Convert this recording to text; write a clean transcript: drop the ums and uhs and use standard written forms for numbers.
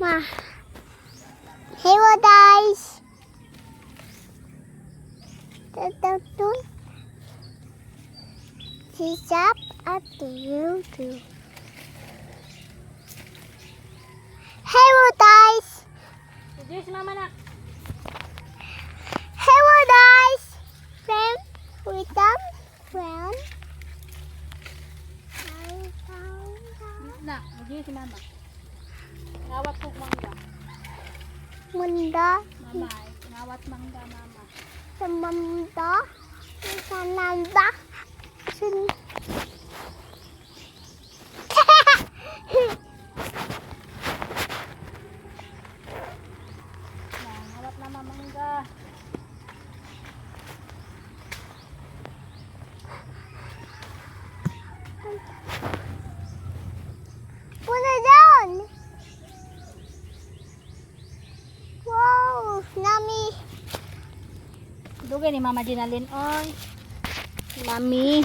Ma. Hello, guys. Tatu. She's up at the YouTube. Hello, guys. Enjoy si mama, nak. Hello, guys. Friend with them. Friend. Nak, enjoy si mama. Ngawat kog mangga. Munda. Mama, ngawat mangga, mama. Sa manda. Sa nanda. Sun. Na, ngawat na mangga. Put it down. Wow, nami. Dugay ni Mama Ginalyn oy. Mami.